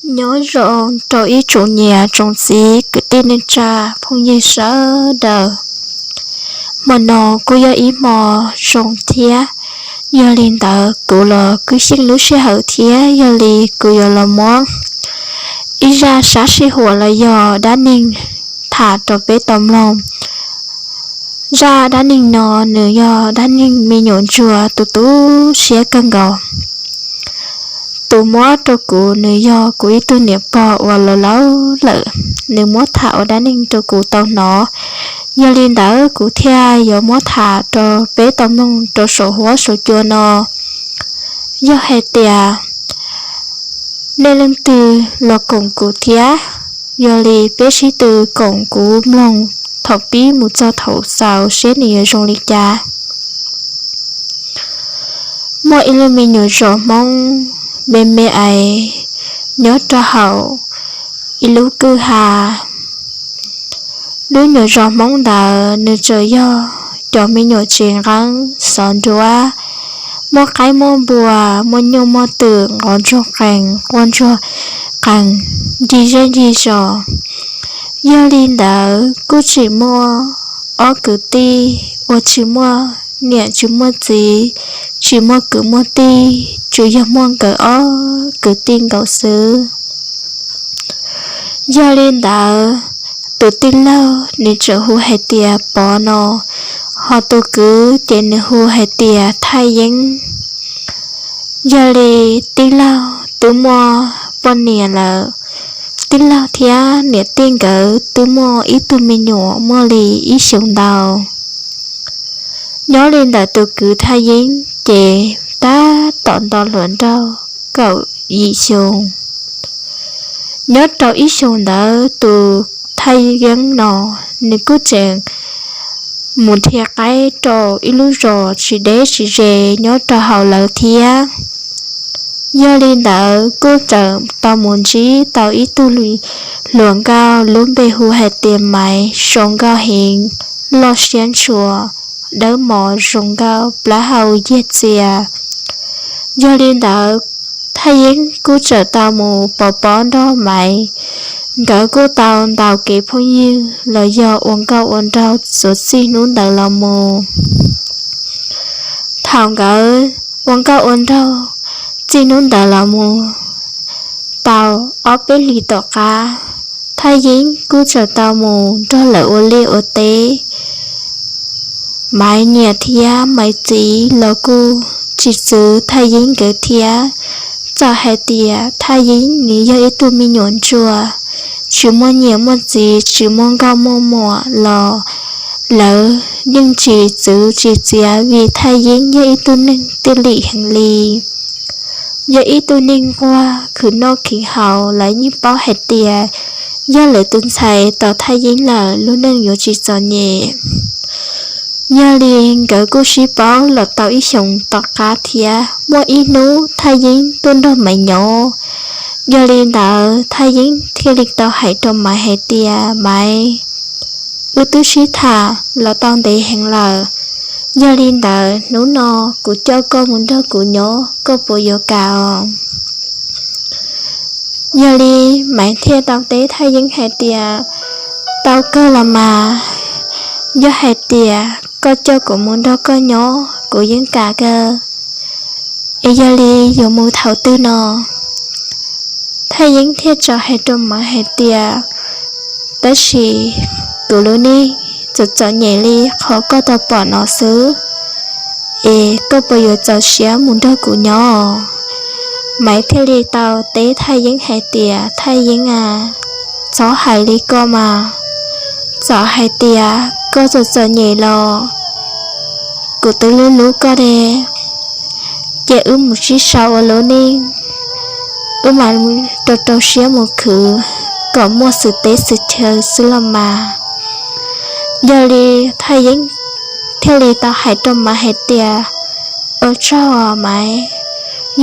Nyob zoo rau ib tsoom niam tsoom txiv kwv tij neej tsa phooj ywg sawv daws. Hmo no kuj yog ib hmo zoo thiab, yog li ntawd kuv los kuj xyeej lub sij hawm thiab, yog li kuv yuav los muab ib zaj sab sij huam los yog dab neeg tham rau peb tau mloog. Zaj dab neeg no nws yog dab neeg me nyuam ntsuag tus tu siab kawg nkaus. Tus muab rau kuv nws yog kuv ib tug niam pog uas laus laus lawm, nws muab tham ua dab neeg rau kuv tau hnov. Yog li ntawd kuv thiaj yuav muab tham rau peb tau mloog rau saum huab saum cua no. Yog hais tias nej leej twg los koom kuv thiab, yog li peb sib tw koom kuv mloog thaum pib mus txog thaum xaus seb nws yuav zoo li cas. Muaj ib lub me nyuam zos Hmoob me me ais nyob rau hauv ib lub kwj ha. Lub nyuam zos Hmoob ntawd nws tsuas yog cov me nyuam tsev nqeeb xov nruab, muaj qaib muaj npua, muaj nyuj muaj twm, nqov ntsuag qees, quaj ntsuag qees, ncig zej ncig zos. Yog li ntawd kuj tseem muaj ob kwv tij uas tsis muaj niam tsis muaj txiv, tsis muaj kwv muaj tij, tsuas yog muaj nkawd ob kwv tij nkaus xwb. Yog li ntawd, tus tij laug nws tseem hu hais tias Pov no, ho tus kwv ces nws hu hais tias Thaj Yeeb. Yog li tij laug twb muaj poj niam lawm, tij laug thiab niam tij nkawd twb muaj ib tug me nyuam muaj li ib xyoos ntau. Nyob li ntawm tus kwv Thaj Yeeb ces tab tom nto hluas nraug kaum yim xyoo. Nyob rau ib xyoos ntawd tus Thaj Yeeb no nws kuj tseem mus dhia qaib rau ib lub zos tsis deb tsis ze nyob rau hauv lawv thiab. Yog li ntawd kuj tseem tau mus ntsib tau ib tug hluas nkauj lub npe hu hais tias Maiv, zoo nkauj heev, loj siab ntshua, dawb mos zoo nkauj, plaub hau yag txias. Yog li ntawd, Thaj Yeeb kuj tseem tau mus pov pob nrog Maiv, nkawd kuj tau ntaus kev phooj ywg los yog ua nkauj ua nraug txuas txij hnub ntawd los mus. Thaum nkawd ua nkauj ua nraug txij hnub ntawd los mus tau ob peb hlis tom qab, Thaj Yeeb kuj tseem tau mus nrog lawv ua liaj ua teb. Maiv niam thiab Maiv txiv los kuj tsis txwv Thaj Yeeb nkawd thiab. Txawm hais tias Thaj Yeeb nws yog ib tug me nyuam ntsuag, tsis muaj niam muaj txiv, tsis muaj nkauj muaj muam los lawv yeej tsis txwv tsis txiav, vim Thaj Yeeb yog ib tug neeg tij lim heev li. Yog ib tug neeg nquag khwv noj khwv haus, lawv yeej paub hais tias yog lawv tus ntxhais tau Thaj Yeeb lawm lub neej yuav tsis txom nyem. Yog li nkawd kuj sib paub los tau ib xyoos tom qab thiab, muaj ib hnub Thaj Yeeb tuaj nrog Maiv nyob. Yog li ntawd Thaj Yeeb thiaj li tau hais rau Maiv hais tias, Maiv, wb twb sib tham los tau ntev heev lawm, yog li ntawd hnub no kuv coj koj mus nrog kuv nyob, koj puas yuav kam os? Yog li Maiv thiaj tau teb Thaj Yeeb hais tias, Tau kawg los mas, yog hais tias koj coj kuv mus nrog koj nyob kuv yeej kam kawg. Es yog li yuav mus thaum twg no? Thaj Yeeb thiaj tau hais rau Maiv hais tias, Tab sis kuv lub neej txom txom nyem li qhov koj tau pom no xwb, es koj puas yuav txaus siab mus nrog kuv nyob? Maiv thiaj li tau teb Thaj Yeeb hais tias, Thaj Yeeb a, txhob hais li koj mas, txawm hais tias koj txom txom nyem los kuv twb hlub hlub koj de. Cia wb mus sib sau ua lub neej, wb mam rau rau siab mus khwv kom muaj xwm teb xwm chaw xwb los mas. Yog li Thaj Yeeb thiaj li tau hais rau Maiv hais tias, Ua tsaug os Maiv,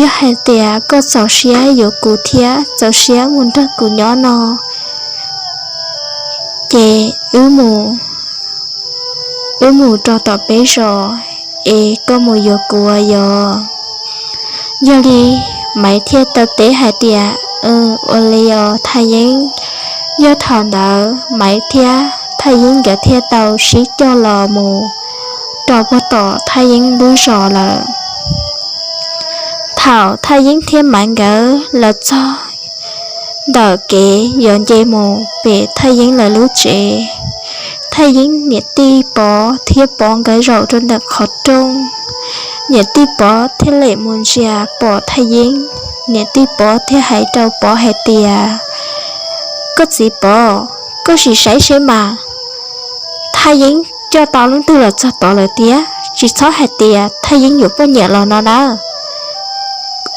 yog hais tias koj txaus siab yuav kuv thiab txaus siab mus nrog kuv nyob no, ces wb mus, wb mus rau tom peb zos, es koj mus yuav kuv yog. Yog li Maiv thiaj tau teb hais tias, Ua li os Thaj Yeeb. Yog thaum ntawd Maiv thiab Thaj Yeeb nkawd thiaj tau sib coj los mus rau puag tom Thaj Yeeb lub zos lawm. Thaum Thaj Yeeb thiab Maiv nkawd los txog ntawm kev yuav nce mus pem Thaj Yeeb lawv lub tsev, Thaj Yeeb niam tij Pov thiab Pov nkawd zaum rau ntawm qhov rooj. Niam tij Pov thiaj li mus ntsia pom Thaj Yeeb. Niam tij Pov thiaj hais rau Pov hais tias, Koj txiv Pov, koj sim saib seb mas, Thaj Yeeb coj tau leej twg los txog tod lawm tiag, tsis txhob hais tias Thaj Yeeb yuav poj niam los no na.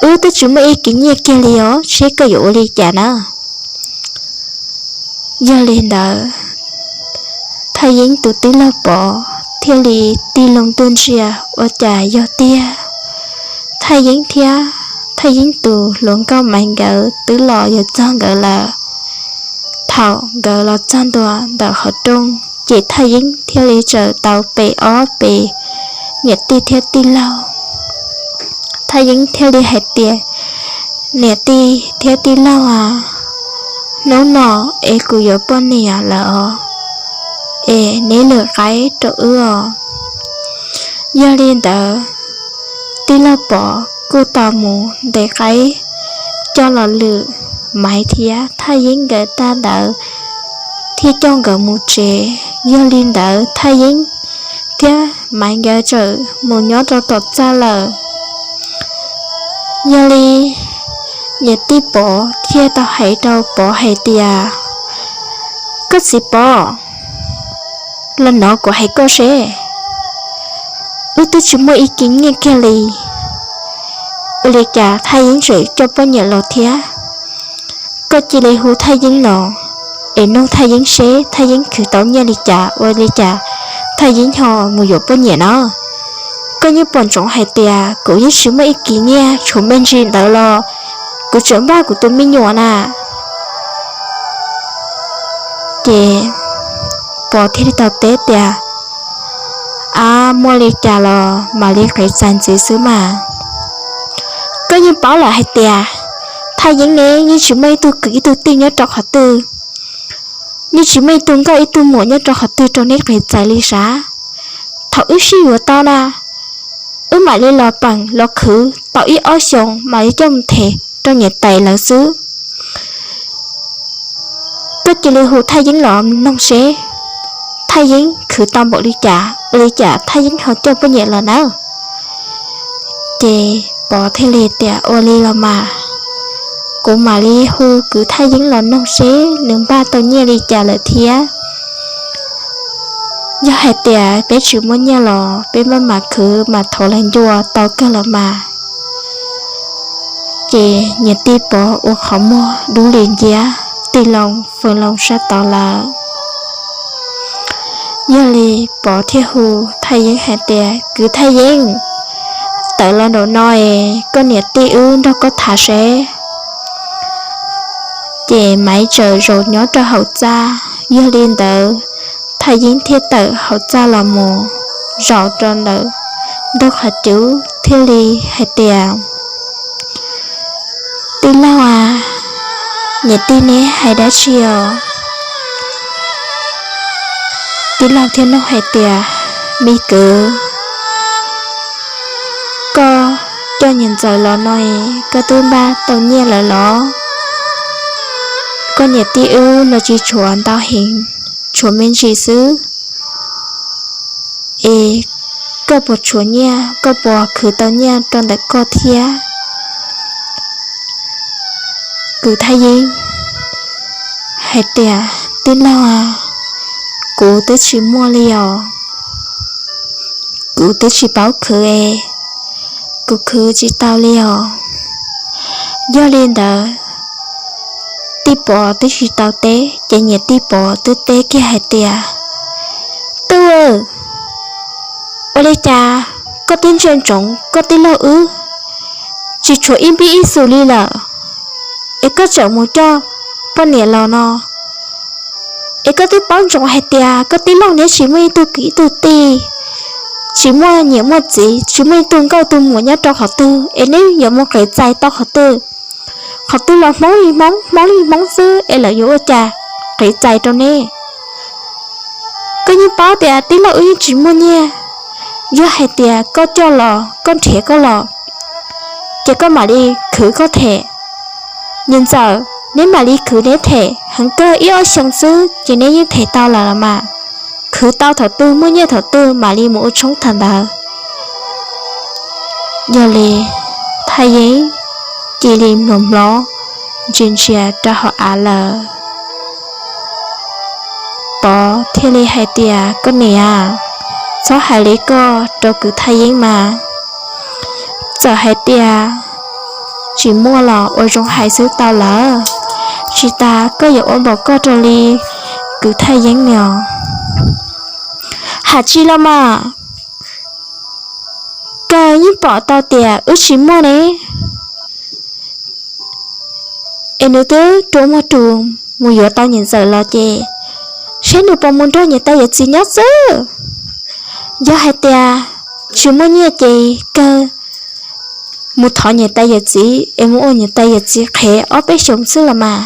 Wb twb tsis muaj ib kis nyiaj kiag li os, seb koj yuav ua li cas na. Yog li ntawd, Thaj Yeeb tus tij laug Pov thiaj li tig loo tuaj ntsia ua cas yog tiag, Thaj Yeeb thiab Thaj Yeeb tus hluas nkauj Maiv nkawd twb los yuav txog nkawd lawm. Thaum nkawd los txog ntua ntawm qhov rooj ces Thaj Yeeb thiaj li tsaws tau pem ob pem niam tij thiab tij laug. Thaj Yeeb thiaj li hais tias, Niam tij thiab tij laug a, hnub no es kuv yuav poj niam lawm os, es neb lwm qaib rau wb os. Yog li ntawd, tij laug Pov kuj tau mus ntes qaib coj los lwm Maiv thiab Thaj Yeeb nkawd tag ntawd thiaj coj nkawd mus tsev. Yog li ntawd Thaj Yeeb thiab Maiv nkawd txawm mus nyob rau tom txaj lawm. Yog li, niam tij Pov thiaj tau hais rau Pov hais tias, Koj txiv Pov, los nov kuv hais koj seb, wb twb tsis muaj ib kis nyiaj kiag li, ua li cas Thaj Yeeb tseem coj poj niam los thiab? Koj cia li hu Thaj Yeeb los es nug Thaj Yeeb seb Thaj Yeeb khwv tau nyiaj li cas, ua li cas Thaj Yeeb ho mus yuav poj niam no. Koj yeej pom ntsoov hais tias kuv yeej tsis muaj ib kis nyiaj, tshuav me ntsis ntawd los kuv tseem npaj kuv tus me nyuam na. Ces Pov thiaj li tau teb tias, Ab, muaj li cas los mam li qiv txais ntxiv xwb mas. Koj yeej paub lawm hais tias Thaj Yeeb ne yeej tsis muaj ib tug kwv ib tug tij nyob rau qhov twg, yeej tsis muaj ib tug nkauj ib tug muam nyob rau qhov twg rau neb qiv txais li sav. Thaum wb sib yuav tau na, wb mam li los peem los khwv tau ib ob xyoos mam li coj mus them rau niam tais lawv xwb. Koj cia li hu Thaj Yeeb los noog seb Thaj Yeeb khwv tau npaum li cas, ua li cas Thaj Yeeb ho coj poj niam los nawb. Ces Pov thiaj li tias, Ua li los mas, kuv mam li hu kwv Thaj Yeeb los noog seb nws npaj tau nyiaj li cas lawm thiab. Yog hais tias peb tsis muaj nyiaj los peb maj mam khwv mas thov lawv ncua tau kawg los mas. Ces niam tij Pov ua qhov muag dub li nciab tig loo fws loo sab tod lawm. Yog li Pov thiaj hu Thaj Yeeb hais tias, Kwv Thaj Yeeb, tawm los nraum no es koj niam tij wb nrog koj tham seb. Ces Maiv txawm zaum nyob rau hauv txaj. Yog li ntawd, Thaj Yeeb thiaj tawm hauv txaj los mus zaum rau ntawm ntug qhov cub thiaj li hais tias, Tij laug a, niam tij neb hais dab tsi os? Tij laug thiaj nug hais tias, Me kwv, koj coj niam ntxawm los no koj twb npaj tau nyiaj lawm los? Koj niam tij wb los tsis tshuav ntau heev, tshuav me ntsis xwb. Es koj puas tshuav nyiaj, koj puas khwv tau nyiaj rau ntawm koj thiab? Kwv Thaj Yeeb hais tias, Tij laug a, kuv twb tsis muaj li os. Kuv twb tsis paub khwv es kuv khwv tsis tau li os. Yog li ntawd, tij Pov twb tsis tau teb ces niam tij Pov twb teb kiag hais tias, Tub, ua li cas koj twb ntsia ntsoov koj tij laug wb tsis tshuav ib npib ib xus li lawm, es koj tseem mus coj poj niam los no? Es koj twb paub ntsoov hais tias koj tij laug neb tsis muaj ib tug kwv ib tug tij, tsis muaj niam muaj txiv, tsis muaj ib tug nkauj tug muam nyob rau qhov twg, es neb yuav mus qev txais tau qhov twg? Qhov twg los Hmoob li Hmoob, Hmoob li Hmoob xwb es lawv yuav ua cas qiv txais rau neb? Koj yeej paub tias tij laug wb yeej tsis muaj nyiaj. Yog hais tias koj coj los, koj nrhiav koj los, ces koj mam li khwv koj them. Niam ntxawm, neb mam li khwv neb them, heev kawg ib ob xyoos xwb ces neb yeej them tau lawm los mas. Khwv tau thaum twg muaj nyiaj thaum twg mam li mus ua tshoob thaum ntawd. Yog li Thaj Yeeb cia li mluas mlob ntsia ntsia rau hauv av lawm. Pov thiaj li hais tias, koj niam, txhob hais li koj rau kwv Thaj Yeeb mas. Txawm hais tias tsis muaj los ua zoo hais xwb tau lawm, tsis tas koj yuav ua npaum koj rau li kwv Thaj Yeeb os. Hais tsis los mas, kawg yeej pom tau tias wb tsis muaj ne. Es nws twb rua muag rus mus yuav tau niam ntxawm los ces, saib nws puas mus nrog niam tais yawm txiv nyob xwb. Yog hais tias tsis muaj nyiaj ces kawg mus thov niam tais yawm txiv es mus ua niam tais yawm txiv qhev ob peb xyoos xwb los mas.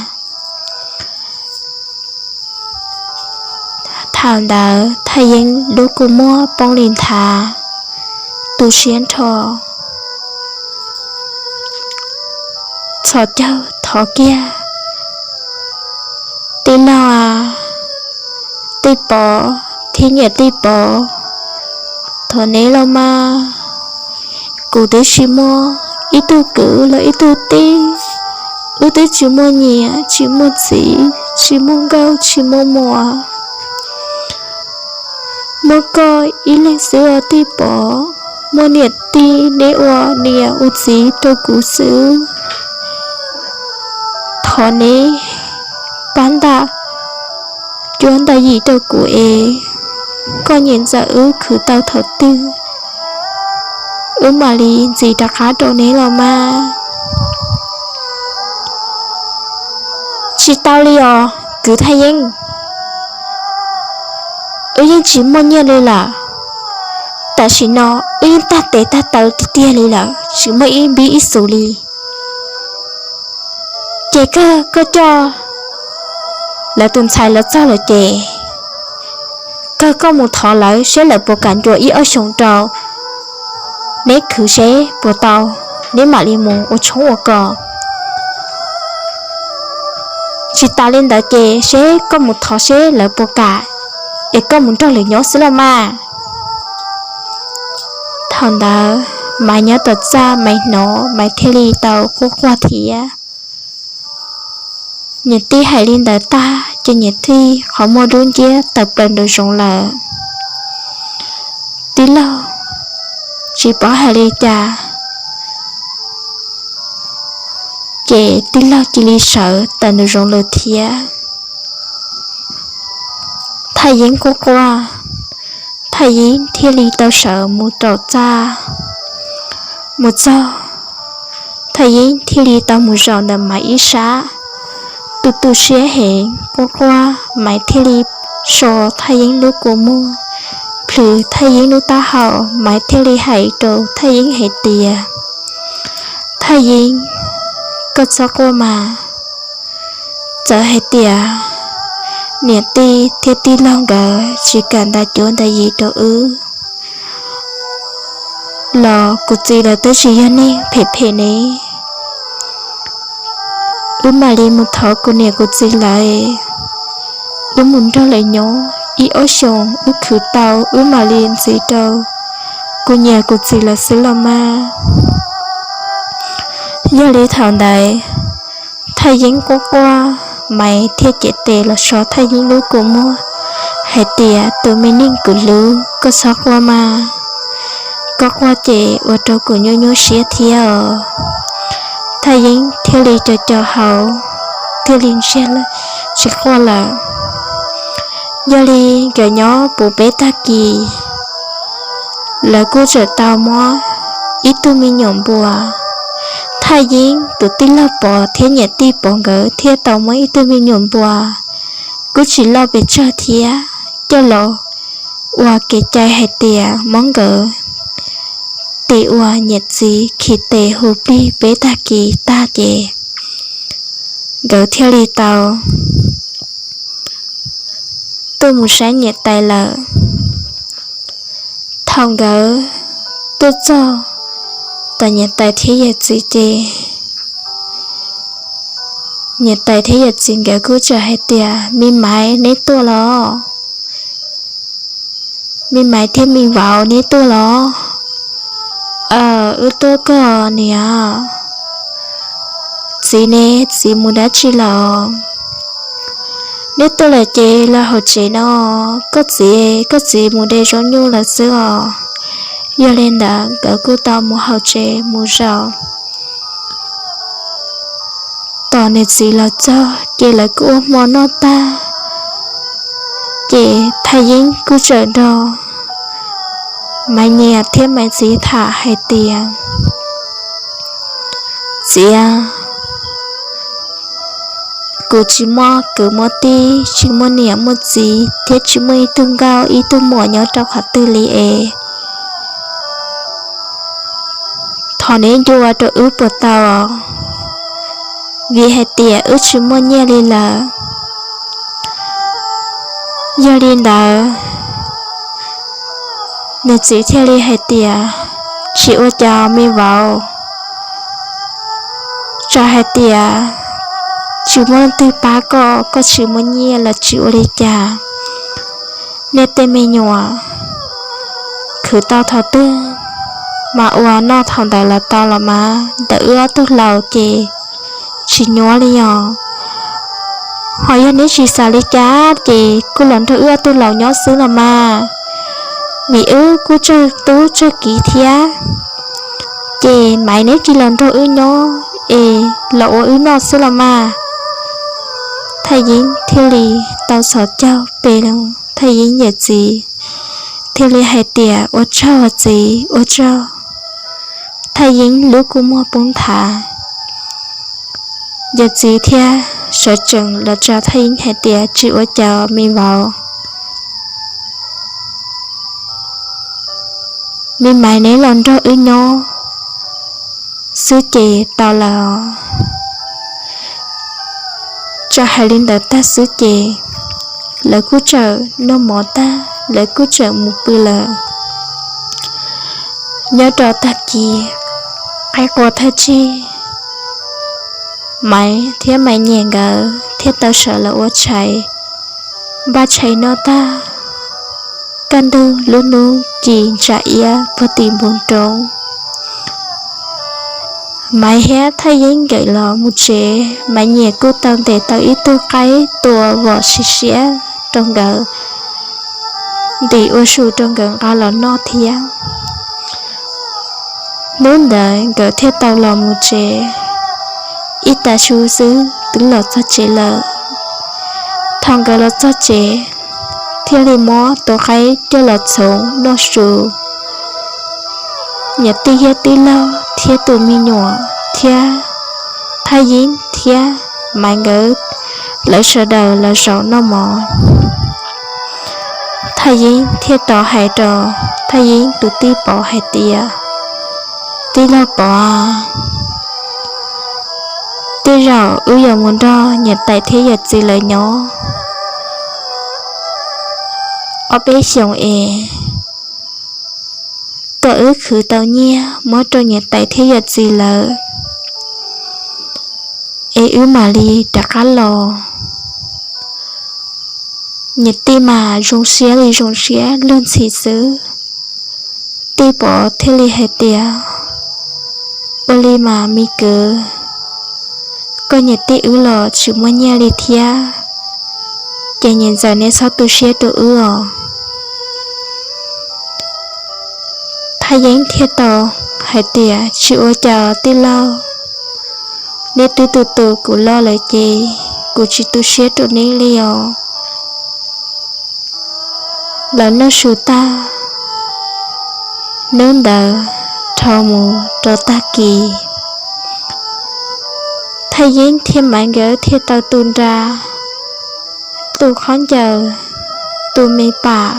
Thaum ntawd Thaj Yeeb lub kua muag poob li nthav, tu siab nrho. Txhos caug thov kiag, tij laug, tij Pov thiab niam tij Pov, thov neb los mas. Kuv twb tsis muaj ib tug kwv los ib tug tij, wb twb tsis muaj niam tsis muaj txiv, tsis muaj nkauj tsis muaj muam. Muaj koj ib leeg xwb os tij Pov, muaj niam tij neb ua niam ua txiv rau kuv xwb. Thov neb pab ntaj cuab ntaj yim rau kuv es, koj niam ntxawm wb khwv tau thaum twg wb mam li ntxiv rov qab rau neb los mas. Tsis tau li os kwv Thaj Yeeb, wb yeej tsis muaj nyiaj li lawm. Tam sim no wb yeej tag tes tag taw tiag tiag li lawm, tsis muaj ib npib ib xus li. Ces kawg koj coj lawv tus ntxhais los txog lawm ces, kawg koj mus thov lawv seb lawv puas kam ncua ib ob xyoos rau neb khwv seb puas tau, neb mam li mus ua tshoob ua kos. Tsis tas li ntawd ces seb koj mus thov seb lawv puas kam, es koj mus nrog lawv nyob xwb los mas. Thaum ntawd Maiv nyob tom txaj, Maiv hnov Maiv thiaj li tau quaj quaj thiab. Niam tij hais li ntawd tag ces niam tij qhov muag dub nciab tawm plaws nraum zoov lawm. Tij laug tsis paub hais li cas, ces tij laug cia li sawv tawm nraum zoov lawm thiab. Thaj Yeeb quaj quaj, Thaj Yeeb thiaj li tau sawv mus tom txaj. Mus txog, Thaj Yeeb thiaj li tau mus zaum ntawm Maiv ib sab. Tu tu siab heev quaj quaj, Maiv thiaj li so Thaj Yeeb lub kua muag, plhws Thaj Yeeb lub taub hau, Maiv thiaj li hais rau Thaj Yeeb hais tias, Thaj Yeeb, koj txhob quaj mas. Txawm hais tias niam tij thiab tij laug nkawd tsis kam ntas cuab ntas yim rau wb los kuv txiv lawv twb tsis yog neeg phem phem ne. Wb mam li mus thov kuv niam kuv txiv lawv, wb mus nrog lawv nyob ib ob xyoos, wb khwv tau wb mam li ntxiv rau kuv niam kuv txiv lawv xwb los mas. Yog li thaum ntawd Thaj Yeeb quaj quaj, Maiv thiaj cev tes los so Thaj Yeeb lub kua muag hais tias, tus me neeg kuv hlub, koj txhob quaj mas. Koj quaj ces ua rau kuv nyuaj nyuaj siab thiab os. Thaj Yeeb thiaj li co co hau, thiaj li ntsiag lawm, tsis quaj lawm. Yog li nkawd nyob puv peb tag kis, lawv kuj tseem tau muab ib tug me nyuam npua. Thaj Yeeb tus tij laug Pov thiab niam tij Pov nkawd thiaj tau muab ib tug me nyuam npua, kuj tsis loj pes tsawg thiab, coj los ua kev cai hais tias muab nkawd tis ua niam txiv khi tes hu plig peb tag kis tag ces nkawd thiaj li tau tuaj mus saib niam tais lawm. Thaum nkawd tuaj txog tom niam tais thiab yawm txiv ces niam tais thiab yawm txiv nkawd kuj txawm hais tias, Me Maiv, neb tuaj los? Me Maiv thiab Me Vauv, neb tuaj los? Aw, wb tuaj koj niam. Txiv ne, txiv mus dab tsi lawm? Neb tuaj lawm ces los hauv tsev no. Koj txiv, koj txiv mus de zaub nyuj lawm xwb os. Yog li ntawd nkawd kuj tau mus hauv tsev mus zaum. Tos nws txiv los txog ces lawv kuj ua hmo noj tag, ces Thaj Yeeb kuj txawm nrog Maiv niam thiab Maiv txiv tham hais tias, Txiv, kuv tsis muaj kwv muaj tij, tsis muaj niam muaj txiv thiab tsis muaj ib tug nkauj ib tug muam nyob rau qhov twg li es thov neb ncua rau wb puas tau? Vim hais tias wb tsis muaj nyiaj li lawm. Yog li ntawd, nws txiv thiaj li hais tias, Tsis ua cas me vauv. Txawm hais tias tsis muaj leej twg pab koj, koj tsis muaj nyiaj los tsis ua li cas. Nej tej me nyuam khwv tau thaum twg mas ua noj thaum ntawd los tau los mas, ntawm wb ob tug laus ces tsis nyuaj li os. Ho yog neb tsis xav li cas ces kuj los nrog wb ob tug laus nyob xwb los mas, vim wb kuj tsawg tub tsawg kiv thiab. Ces Maiv, neb cia li los nrog wb nyob es los ua wb noj xwb los mas. Thaj Yeeb thiaj li tau xov caug pes los, Thaj Yeeb yawm txiv thiaj li hais tias, Ua tsaug txiv, ua tsaug. Thaj Yeeb lub kua muag poob nthav. Yawm txiv thiaj sawv tsees los tsa Thaj Yeeb hais tias, Tsis ua cas me vauv. Me Maiv, neb los nrog wb nyob xwb ces tau lawm. Txawm hais li ntawd tag xwb ces lawv kuj txawm noj mov tag, lawv kuj txawm mus pw lawm. Nyob rau tag kis, qaib qua thawj tsig, Maiv thiab Maiv niam nkawd thiaj tau sawv los ua tshais, npaj tshais noj tag. Kaj ntug lub hnub ci ntsa iab puag tim npoo roob, Maiv thiab Thaj Yeeb nkawd los mus tsev. Maiv niam kuj tau ntes tau ib tug qaib tua vom siav siav rau nkawd ntim ua su rau nkawd nqa los noj thiab. Hnub ntawd nkawd thiaj tau los mus tsev. Ib tag su xwb twb los txog tsev lawm. Thaum nkawd los txog tsev, thiaj li muab tus qaib coj los txhoov noj su. Niam tij thiab tij laug thiab tus me nyuam thiab Thaj Yeeb thiab Maiv nkawd, lawv sawv daws los zaum noj mov. Thaj Yeeb thiaj tau hais rau Thaj Yeeb tus tij Pov hais tias, Tij laug Pov, tej zaum wb yuav mus nrog niam tais thiab yawm txiv lawv nyob ob peb xyoos es kom wb khwv tau nyiaj muab rau niam tais thiab yawm txiv lawv, es wb mam li rov qab los. Niam tij mas zoo siab li zoo siab luag ntxhi xwb. Tij Pov thiaj li hais tias, Ua li mas me kwv, koj niam tij wb los tsis muaj nyiaj li thiab, ces niam ntxawm neb txhob tu siab rau wb os. Thaj Yeeb thiaj tau hais tias, Tsis ua cas tij laug, neb twb tu tus kuv los lawm ces kuv tsis tu siab rau neb li os. Lawv noj su tag, hnub ntawd dhau mus rau tag kis, Thaj Yeeb thiab Maiv nkawd thiaj tau tu nra, tu khaub ncaws, tu me pam.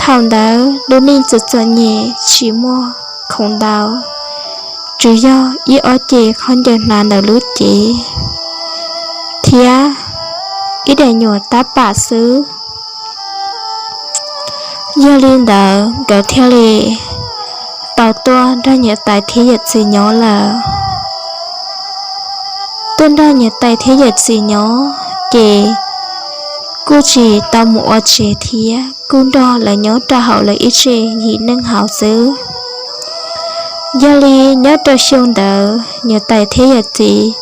Thaum ntawd lub neej txom txom nyem tsis muaj khoom ntau, tsuas yog ib ob ce khaub ncaws hnav ntawm lub cev thiab ib daim nyuam tab pam xwb. Yog li ntawd nkawd thiaj li tau tuaj nrog niam tais thiab yawm txiv nyob lawm. Tuaj nrog niam tais thiab yawm txiv nyob ces kuj tsis tau mus ua tsev thiab, kuj nrog lawv nyob rau hauv lawv ib tse yim neej hauv xwb. Yog li nyob rau xyoo ntawd niam tais thiab yawm txiv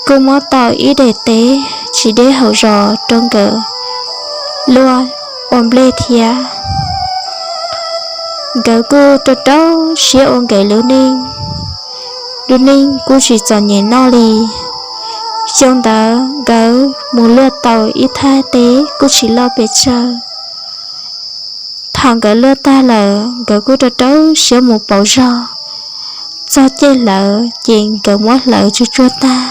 kuj muab tau ib daim teb tsis deb hauv zos rau nkawd luaj ua nplej thiab. Nkawd kuj rau rau siab ua nkawd lub neej, lub neej kuj tsis txom nyem noj li. Xyoo ntawd nkawd mus luaj tau ib thaj teb kuj tsis loj pes tsawg. Thaum nkawd luaj tag lawm nkawd kuj rau rau siab mus pauv zog. Txog caij hlawv ces nkawd muab hlawv tsuj tsuag tag,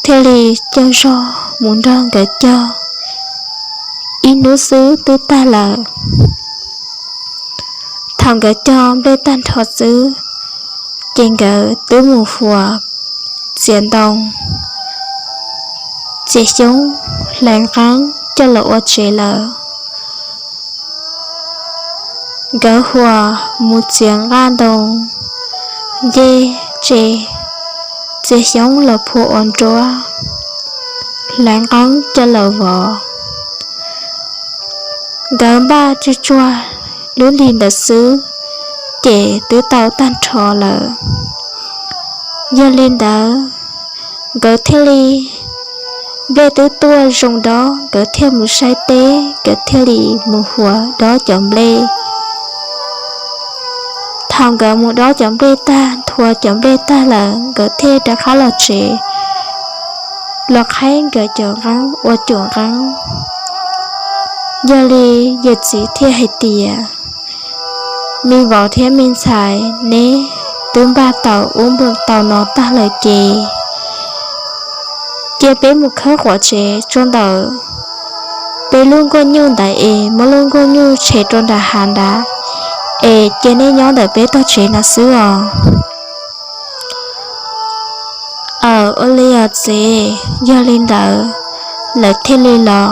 thiaj li cog zog mus nrog nkawd cog. Ib hnub xwb twb tag lawm. Thaum nkawd cog nplej tag nrho xwb, ces nkawd twb mus huas txiav ntoo, txiav xyoob, hlais nqeeb coj los ua tsev lawm. Nkawd huas mus txiav nqaj ntoo, nce tsev, txiav xyoob los phua ua nruab, hlais nqeeb coj los vov. Nkawd npaj tsuj tsuag lub hli ntawd xwb, ces twb tau tag nrho lawm. Yog li ntawd, nkawd thiaj li, nplej twb tuaj zoo dob, nkawd thiaj mus saib teb, nkawd thiaj li mus huas dob cov nplej. Thaum nkawd mus dob cov nplej tag, nthuav cov nplej tag lawm, nkawd thiaj rov qab los tsev, los qhaib nkawd cov nqeeb ua cuam nqeeb. Yog li yawm txiv thiaj hais tias, me vauv thiab me ntxhais, neb twb npaj tau ub npaj tau no tag lawm ces cia peb mus khawb quav tsev tso ntawm peb lub nkuaj nyuj ntawd es muab lub nkuaj nyuj tshem rau nram hav nrad, es cia neb nyob ntawm peb tog tsev no xwb os. Aw, ua li os txiv. Yog li ntawd, lawv thiaj li los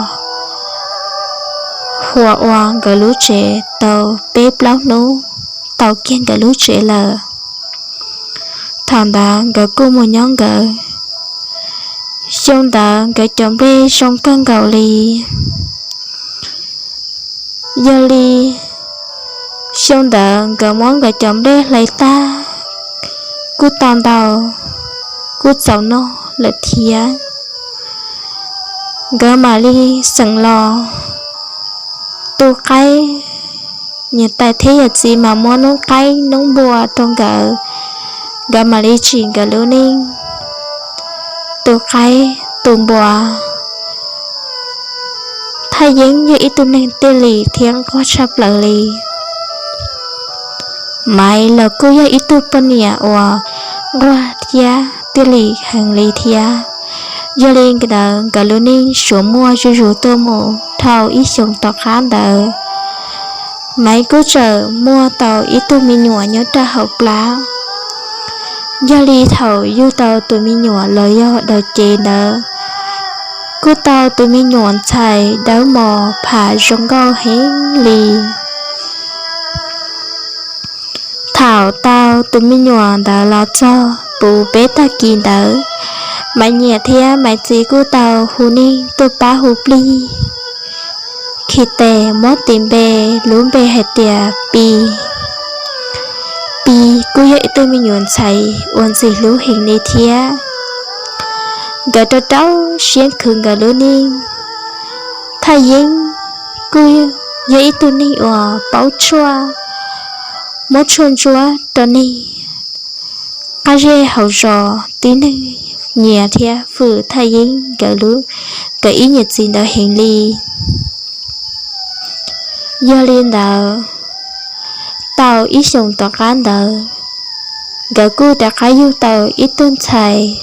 huas ua nkawd lub tsev tau peb plaub hnub, tau kiag nkawd lub tsev lawm. Thaum ntawd nkawd kuj mus nyob nkawd. Xyoo ntawd nkawd cov nplej zoo kawg nkaus li. Yog li, xyoo ntawd nkawd muab nkawd cov nplej hlais tag, kuj tau ntau, kuj txaus noj lawm thiab. Nkawd mam li xeem los tu qaib, niam tais thiab yawm txiv mas muab noob qaib noob npua rau nkawd, nkawd mam li tsim nkawd lub neej tu qaib tu npua. Thaj Yeeb yog ib tug neeg tij lim thiab nquag tshaj plaws li. Maiv los kuj yog ib tug poj niam uas nquag thiab tij lim heev li thiab. Yog li ntawd nkawd lub neej suav muaj zuj zus tuaj mus dhau ib xyoos tom qab ntawd. Maiv kuj txawm muaj tau ib tug me nyuam nyob rau hauv plab. Yog li thaum yug tau tus me nyuam los yog daws cev ntawd, kuj tau tus me nyuam ntxhais dawb mos pham zoo nkauj heev li. Thaum tau tus me nyuam ntawd los txog puv peb tag kis ntawd, Maiv niam thiab Maiv txiv kuj tau hu neeg tuaj pab hu plig khi tes muab tis npe, lub npe hais tias Pi. Pi kuj yog ib tug me nyuam ntxhais uas ntxim hlub heev li thiab. Nkawd rau rau siab khwv nkawd lub neej. Thaj Yeeb kuj yog ib tug neeg uas paub tshuaj, muab tshuaj ntsuab rau neeg qab zej hauv zos tib neeg nyiam thiab fwm Thaj Yeeb nkawd lub, nkawd ib niam txiv ntawd heev li. Yog li ntawd, tau ib xyoos tom qab ntawd, nkawd kuj rov qab yug tau ib tug ntxhais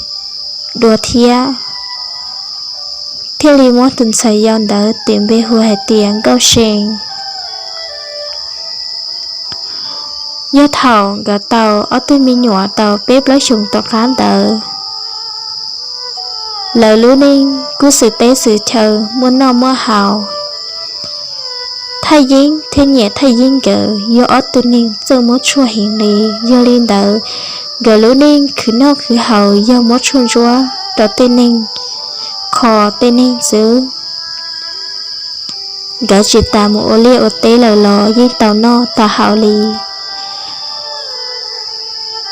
dua thiab, thiaj li muab tus ntxhais yau ntawd tis npe hu hais tias Nkauj See. Yog thaum nkawd tau ob tug me nyuam tau peb plaub xyoos tom qab ntawd, lawv lub neej kuj xwm teb xwm chaw muaj noj muaj haus. Thaj Yeeb thiab niam Thaj Yeeb nkawd yog ob tug neeg txawj muab tshuaj heev li. Yog li ntawd, nkawd lub neej khwv noj khwv haus yog muab tshuaj ntsuab rau tej neeg kho tej neeg xwb. Nkawd tsis tas mus ua liaj ua teb lawm los yeej tau noj tau haus li.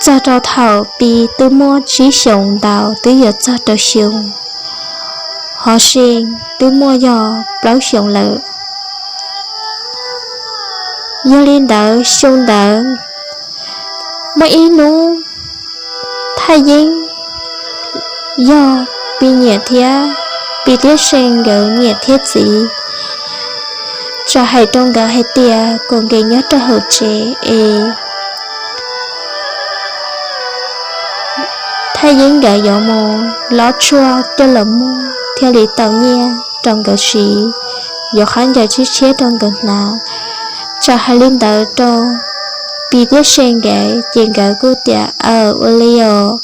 Txog rau thaum Pi twb muaj tsib xyoos ntau twb yuav txog rau xyoo, ho See twb muaj yog plaub xyoos lawm. Yog li ntawd xyoo ntawd muaj ib hnub Thaj Yeeb yog Pi niam thiab Pi thiab See nkawd niam thiab txiv txawm hais rau nkawd hais tias kom nkees nyob rau hauv tsev es Thaj Yeeb nkawd yuav mus lob tshuaj coj los muag thiaj li tau nyiaj rau nkawd siv, yuav khaub ncaws tshiab tshiab rau nkawd hnav. Txawm hais li ntawd rau Pi thiab See nkawd ces nkawd kuj tias, Aw, ua li os.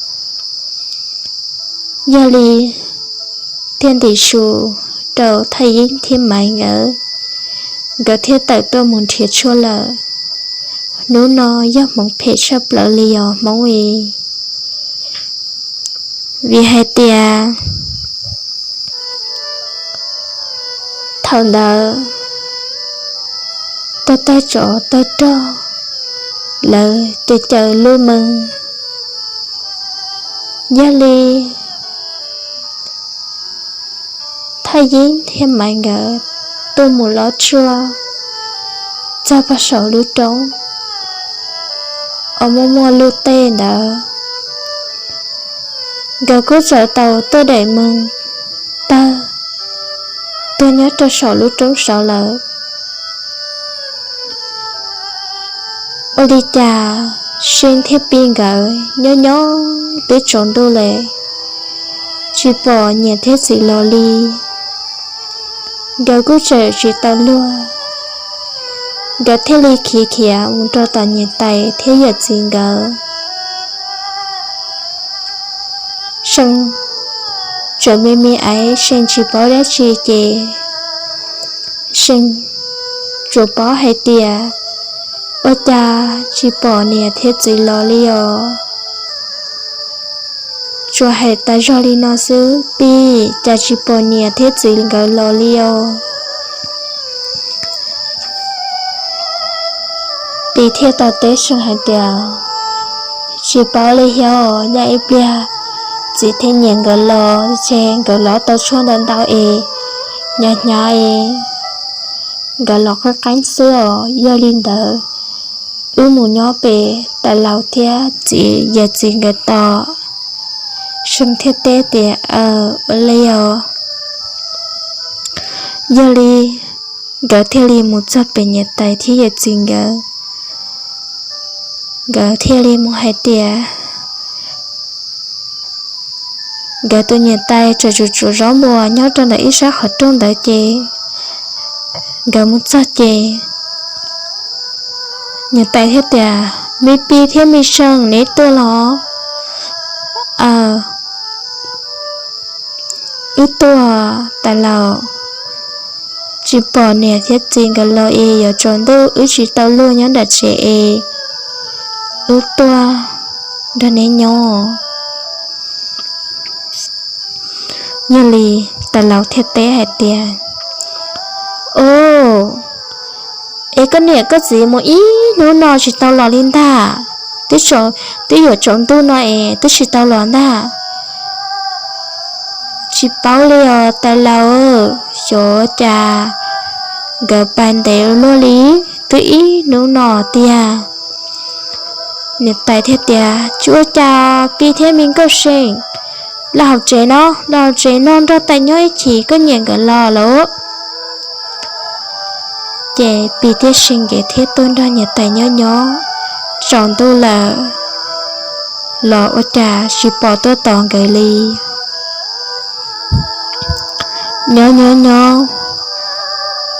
Yog li thiaj ntim su rau Thaj Yeeb thiab Maiv nkawd, nkawd thiaj tawm tuaj mus nrhiav tshuaj lawm. Hnub no yog hmoov phem tshaj plaws li os Hmoob es, vim hais tias thaum ntawd tag tag tsov tag rog, lawv caws caws lub mees. Yog li Thaj Yeeb thiab Maiv nkawd tuaj mus lob tshuaj txog pem saum lub roob uas muaj muaj luj tej ntawd, nkawd kuj txawm tau tuaj daim mees tawg tuag nyob rau saum lub roob saud lawm. Ua li cas See thiab Pi nkawd nyob nyob twb tsaus ntuj lawm, tsis pom niam thiab txiv los li. Nkawd kuj tseem tsis tau luag, nkawd thiaj li khiav khiav mus rau tom niam tais thiab yawm txiv nkawd. See tseem me me aiv See tsis paub dab tsi ces See tsuas paub hais tias, ua cas tsis pom niam thiab txiv los li os. Tsuas hais tas zog li no xwb, Pi, cas tsis pom niam thiab txiv nkawd los li os. Pi thiaj tau teb See hais tias, tsis paub li thiab, nyob ib pliag txiv thiab niam nkawd los ces nkawd los tau tshuaj ntau ntau es, hnyav hnyav es nkawd los qeeb qeeb xwb os. Yog li ntawd wb mus nyob pem tais laus thiab txiv yawm txiv nkawd tos. See thiaj teb tias, aw, ua li os. Yog li nkawd thiaj li mus txog pem niam tais thiab yawm txiv nkawd. Nkawd thiaj li mus hais tias nkawd tus niam tais tseem tsuam tsuam zaub npua nyob rau ntawm ib sab qhov rooj ntawd ces nkawd mus txog ces niam tais thiaj tias, me Pi thiab me See, neb tuaj los? Aw, wb tuaj tais laus, tsis pom niam thiab txiv nkawd los es yuav tsaus ntuj wb tsis tau luag nyob nram tsev es wb tuaj nrog neb nyob. Yog li tais laus thiaj teb hais tias, o, es koj niam koj txiv mus ib hnub no tsis tau los li ntag, twb yuav tsaus ntuj no es twb tsis tau los ntag. Tsis paub li os tais laus, xyov cas nkawd pais ntev luaj li, twb ib hnub no tiag. Niam tais thiaj tias, tsis ua cas, Pi thiab me nkauj See, los hauv tsev no, los hauv tsev no nrog tais nyob ib chim koj niam nkawd los lawm. Ces Pi thiab See nkawd thiaj tuaj nrog niam tais nyob nyob, tsaus ntuj lawm los ua cas tsis pom tuaj tos nkawd li. Nyob nyob nyob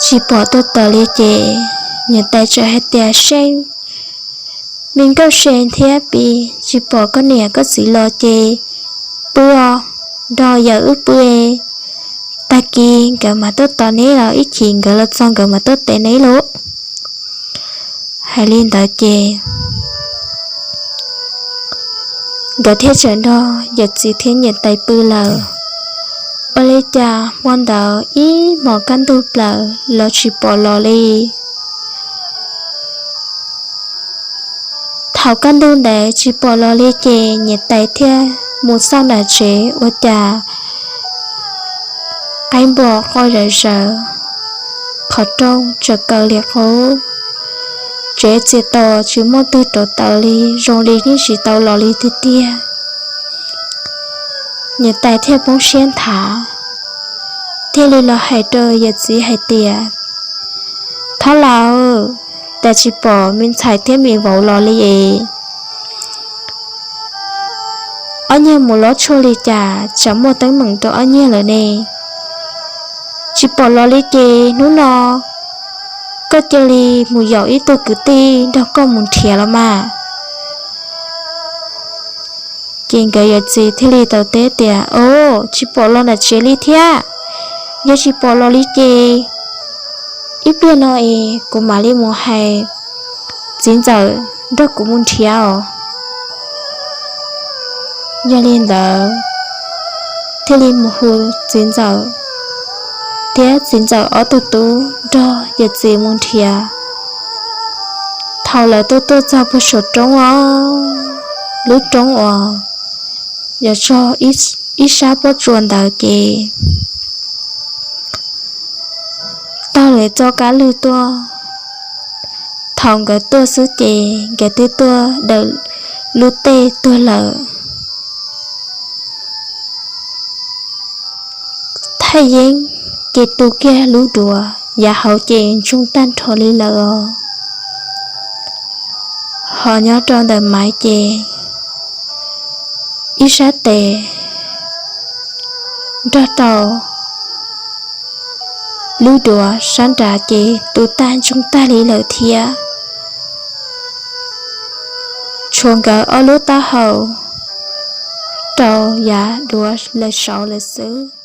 tsis pom tuaj tos li ces niam tais txawm hais tias, See, Me Nkauj Se thiab Pis, tsis pom koj niam koj txiv los ces pw os, nrog yawm wb pw. Tag kis nkawd mam tuaj tos neb los ib chim nkawd los txog nkawd mam tuaj tev neb lauj. Hais li ntawd ces nkawd thiaj tseem nrog yawm txiv thiab niam tais pw lawm. Ua li cas hmo ntawd ib hmos kaj ntug plaws los tsis pom los li. Thaum kaj ntug ntawd tsis pom los li ces niam tais thiaj mus xauj nram tsev ua cas qaib npos qoj zawv zawv, qhov rooj tsaws kaw li qub, tsev txias tos tsis muaj twg rauv taws li, zoo li yeej tsis tau los li tiag tiag. Niam tais thiaj poob siab nthav, thiaj li los hais rau yawm txiv hais tias, Thab laus, cas tsis pom me ntxhais thiab me vauv los li es? Ob niag mus lov tshuaj li cas tsam muaj teeb meem rau ob niag lawm ne? Tsis pom los li ces hnub no koj cia li mus yaum ib tug kwv tij nrog koj mus nrhiav los mas. Ces nkawd yawm txiv thiaj li tau teb tias, Os, tsis pom los nram tsev li thiab. Yog tsis pom los li ces ib pliag no es kuv mam li mus hais txiv ntxawm nrog kuv mus nrhiav os. Yog li ntawd thiaj li mus hu txiv ntxawm thiab txiv ntxawm ob tug tub nrog yawm txiv mus nrhiav. Thaum lawv tuaj tuaj txog puag saum roob os, lub roob uas yog tso ib sab pob tsuas ntawd ces taug lawv txoj kab lwj tuaj. Thaum nkawd tuaj xwb ces nkawd twb tuaj dawm lub tej tuag lawm. Thaj yeeb ces tu kiag lub duav, yav hauv ces ntsoog tag nrho li lawm os. Ho nyob rau ntawm Maiv ces ib sab tes nrog rau lub duav, sab nrad ces tu tag ntsoog tag li lawm thiab. Tshuav nkawd ob lub taub hau rau yav duav lawm saud lawm xwb.